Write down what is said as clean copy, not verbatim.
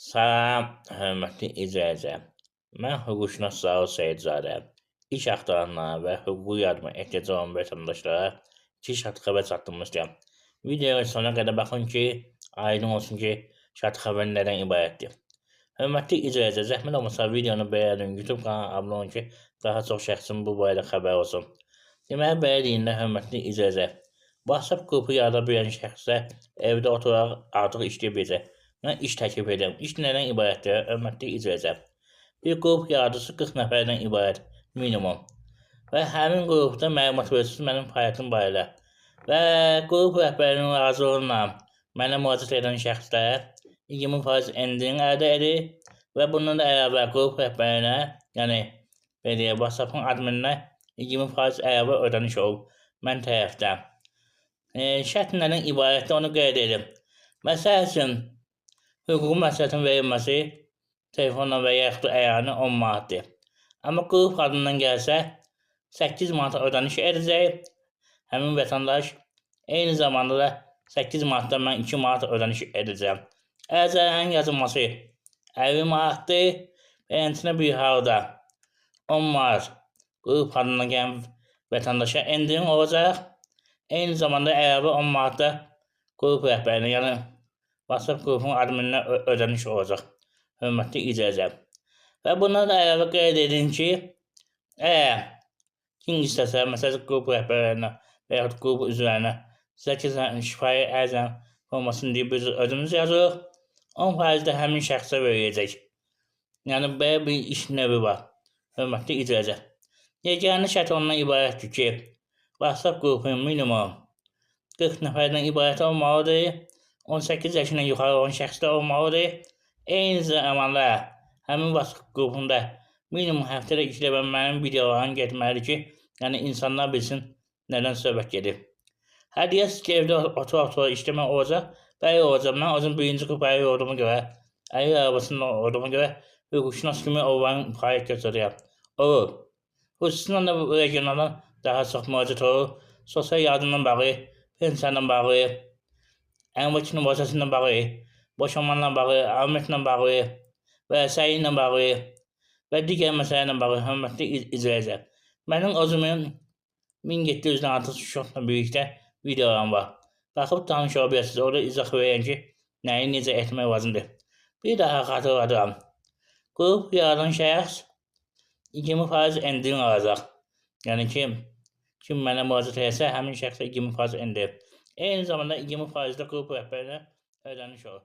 Salam, hörmətli izləyicilər. Mən hüquqşünas Zaur Seyidzadə. İş axtaranlara və hüquqi yardıma ehtiyacı olan vətəndaşlara iki şad xəbər çatdırmaq istəyirəm. Videoya sona qədər baxın ki, aydın olsun ki, şad xəbər nədən ibarətdir. Hörmətli izləyicilər, zəhmət olmasa videonu bəyənin, YouTube kanalına abunə olun ki, daha çox şəxsin bu barədə xəbəri olsun. Deməli, belə deyim də, hörmətli izləyicilər, WhatsApp qrupu yarada bilən şəxslər evdə oturaraq artıq işləyə biləcək. Mən iş təklif edirəm. İş nədən ibarətdir, hörmətli izləyicilər? Bir qrup yaradıcısı 40 nəfərdən ibarət minimum. Və həmin qrupda məlumat verirsiniz mənim fəaliyyətim barədə. Və qrup rəhbərinin razılığıyla mənə müraciət edən şəxslər 20% endirim əldə edir və bundan da əlavə qrup rəhbərinə, yəni belə deyək, WhatsApp-ın admininə 20% əlavə ödəniş olub mən tərəfdən. Şərt nədən ibarətdir, onu qeyd edim. Məsəl üçün, hüquqi məsləhətin verilməsi telefonla və yaxud da əyani 10 manatdır. Amma qrup adından gəlsə 8 manat ödəniş edəcək həmin vətəndaş. Eyni zamanda da 8 manatdan mən 2 manat ödəniş edəcəm. Ərizələrin yazılması 50 manatdır və həmçinin bir halda 10 manat qrup adından gələn vətəndaşa endirim olacaq. Eyni zamanda əlavə 10 manat da qrup rəhbərinə, yəni WhatsApp qrupunun admininə ödəniş olacaq. Hörmətli izləyicilər. Və bundan da əlavə qeyd edin ki, əgər kim istəsə, məsələn, qrup rəhbərlərinə və yaxud qrup üzvlərinə sizə ki, şifahi ərizənin formasını deyib biz özümüz yazırıq, 10% də həmin şəxsə veriləcək. Yəni, belə bir iş növü var. Hörmətli izləyicilər. Yeganə şərt ondan ibarətdir ki, WhatsApp qrupunun minimum 40 nəfərdən ibarət olmalıdır. 18 yaşından yuxarı olan şəxslər olmalıdır. Eyni zamanda həmin WhatsApp qrupunda minimum həftədə 2 dəfə mənim videolarım getməlidir ki, yəni insanlar bilsin nədən söhbət gedir. Hə deyəsiniz ki, evdə otura-otura işləmək olacaq. Bəli, olacaq. Mən özüm birinci qrup əli olduğuma görə, əli arabasında olduğuma görə hüquqşünas kimi onların fəaliyyət göstərirəm. Olur. Xüsusən də bu regionlardan daha çox müraciət olur. Sosial yardımla bağlı, pensiyanla bağlı, əmlak mübahisəsilə bağlı, boşanmayla bağlı, alimentlə bağlı və sair ilə bağlı və digər məsələlərlə bağlı, hörmətli izləyicilər. Mənim özümün 1700-dən artıq şotla birlikdə videolarım var. Baxıb tanış ola bilərsiniz. Orada izah verirəm ki, nəyi necə etmək lazımdır. Bir daha xatırladıram. Qrup yaradan şəxs 20% endirim alacaq. Yəni ki, kim mənə müraciət etsə, həmin şəxsə 20% endirim. Eyni zamanda 20% də qrup rəhbərinə ödəniş olur.